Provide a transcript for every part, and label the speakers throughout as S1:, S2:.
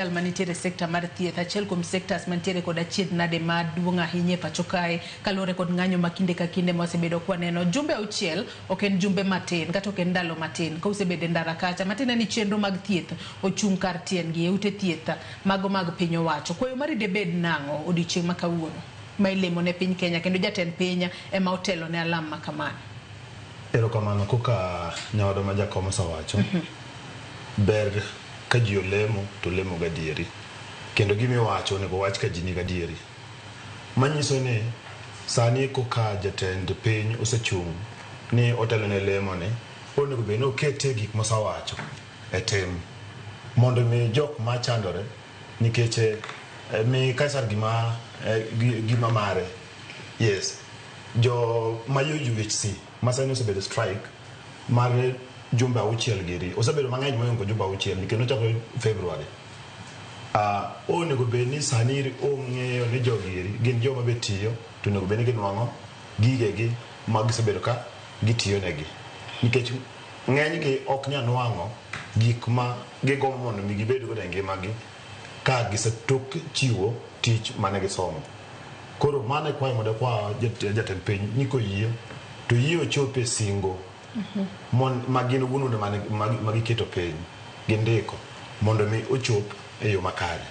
S1: Jal manitiere e sekta mar thieth, achiel kuom sectors mantiere kod achiedh nade maduong' ahinya e pacho kae kaluwore kod ng'anyo ma kinde ka kinde ma wasebedo kwaneno. Jumbe auchiel ok en jumbe matin kata ok en ndalo matin ka usebedo e ndara kacha matiende ni chenro mag thieth ochung' kar tiendgi e ute thieth mago mag piny owacho. Kwayo mari debed nang'o odiochieng' ma kawuono ma ilemo ne piny Kenya kendo jatend piny ema otelo ne alam ma kamano?
S2: Erokamano koka nyawadwa ma jakom osewacho, ber ka ji olemo to olemo gadieri. Kendo gima iwacho onego owach ka ji ni gadieri. Manyiso ni sani koka jatend piny osechung' ni otelo ne lemo ni, onego bed ni okete gik mosewacho e tim mondo mi jok machandore nikech mi Kaisar gima, gima mare. Yes. Jo ma UHC ma sani osebedo strike mar jumbe auchiel giri osebedo mang'eny mohingo jumbe auchiel nikech nochakore February. Onego bed ni sani ong'eyo ni jogi eri gin joma be tiyo to onego bed ni ginwang'o gigegi ma gisebedo ka gitiyo negi. Nikech ng'enygi ok nyal nwang'o gik ma gigombo mondo mi gibed godo e ngimagi ka gisetok chiwo tich mane gisomo. Koro mano e kwayo mondo kwa jatend piny ni koyie to yie ochop e singo mon, ma gin owuon ma giketo piny gindiko mondo mi ochop e yo makare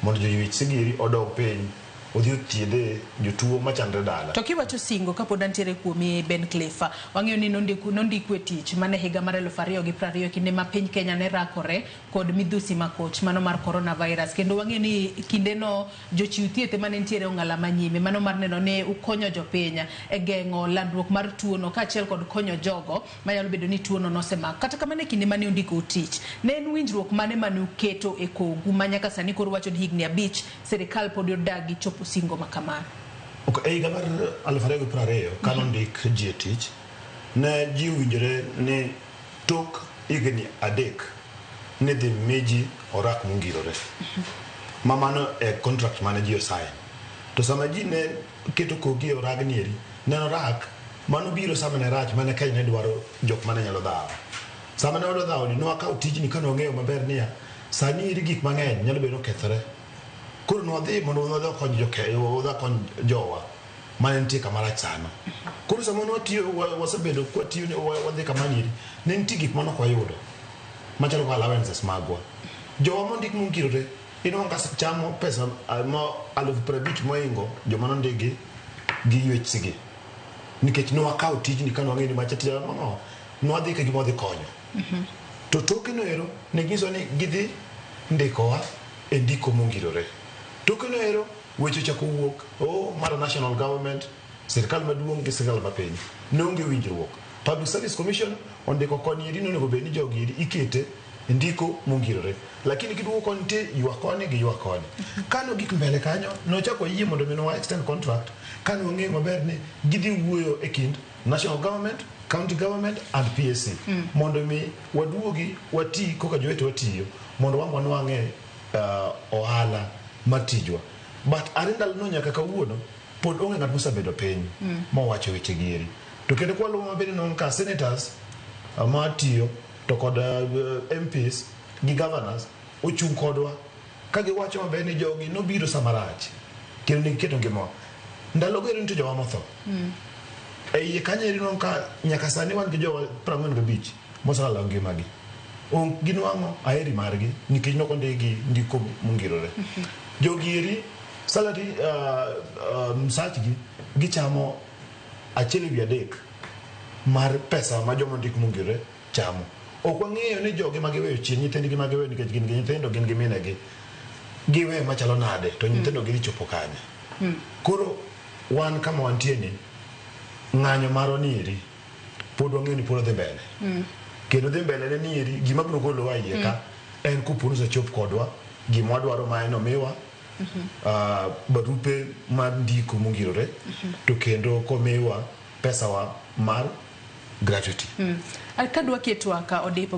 S2: mondo jo UHC giri odog piny odhi othiedhe jotuo machandre dala.
S1: To kiwacho singo kapod antiere kuomi Ben Cliff, wang'eyo ni nondiku e tich mana e higa mar 2020 kinde ma piny Kenya ne rakore kod midhusi makoch mano mar coronavirus, kendo wang'eyo ni kindeno jochiw thieth ema ne nitiere ong'ala manyime mano mar neno ni ukonyo jopiny e geng'o landruok mar tuono kaachiel kod konyo jogo manyalo bedo ni tuono nosemako. Kata kamano e kinde mane undikou tich, ne en winjruok mane mane uketo e kogu ma nyaka sani koro wacho ni higni 5 sirikal pod odagi chopo singo ma kamano?
S2: Ok, e higa mar 2020 kane ondik ji e tich, ne ji owinjore ni tok higni 3 nidhi mi ji orak mongirore. Ma mano e contract mane ji osign. To sama ji ne keto kogi e oragni eri, ne en orak mano biro sama ne rach mane Kenya ne dwaro jok mane nyalo dhawo. Sama ne wadwa dhawo ni ne wakawo tijni ka ne wang'eyo maber niya, sani eri gik mang'eny nyalo bedo ni okethore. Koro ne wadhi mondo wadhi wakony jo wadhi wakony jowa mane nitie kama rach sano. Koro sama ne watiyo wasebedo kwatiyo wadhi kama nieri, ne nitie gik mane ok wayudo machalo kaka allowances magwa. Jowa mondik mongirore inwang'o ka chamo pesa ma 50,000 mohingo joma nondiki gi UHC gi. Nikech ne wakawo tijni ka ne wang'eyo ni macha tich ang'o, ne wadhi ka gima wadhi konyo. To toke no ero ne ginyiso ni gidhi ndikowa e ndiko mongirore. Toke no ero weche ochako wuok, oh, mar national government, sirkal maduong' gi sirkal mapiny. Ne onge winjruok. Public Service Commission ondiko koni eri ni onego bed ni jogi eri ikete e ndiko mongirore. Lakini kiduogo koni nitie ywak koni gi ywak koni. Kane ogik mbele kanyo, nochako wayie mondo mi wa extend contract kane wang'eyo maber ni gidhi wuoyo e kind national government, county government and PSC mondo mi waduogi wati kaka jowetewa tiyo mondo wang' wanwang'e ohala mar tijwa. But are ndalono nyaka kawuono pod onge ng'at mosebedo piny mowacho weche gi eri. To kendo kwaluwo maber inwang'o ka senators matiyo to kod MPs gi governors ochung' kodwa ka giwacho maber ni jogi nobiro sama rach kendo ne giketo ngimawa. Ndalogo ero nitie jowa motho. E iye kanyo eri inwang'o ka nyaka sani wan gi jowa 45 moselalo ngimagi. Ginwang'o aheri margi nikech nok ondikgi ndiko mongirore. Jogi eri salary msachgi gichamo 1/3 mar pesa ma joma ondik mongirore chamo. Ok wang'eyo ni jogi ma giweyo chien, nyithindgi ma giweyo nikech gin gi nyithindo, gin gi minegi, giweyo machalo nade to nyithindo gi dhi chopo kanye. Koro wan kama wantie ni, ng'anyo marwa ni eri pod wang'eyo ni pod odhi mbele. Kendo dhi mbele ne ni eri gima biro golowa iye ka en kopo ni osechop kodwa gima wadwaro ma en omiwa barupe mar ndiko mongirore to kendo komiwa pesawa mar gratuity.
S1: Kadwa ketwa ka odipo.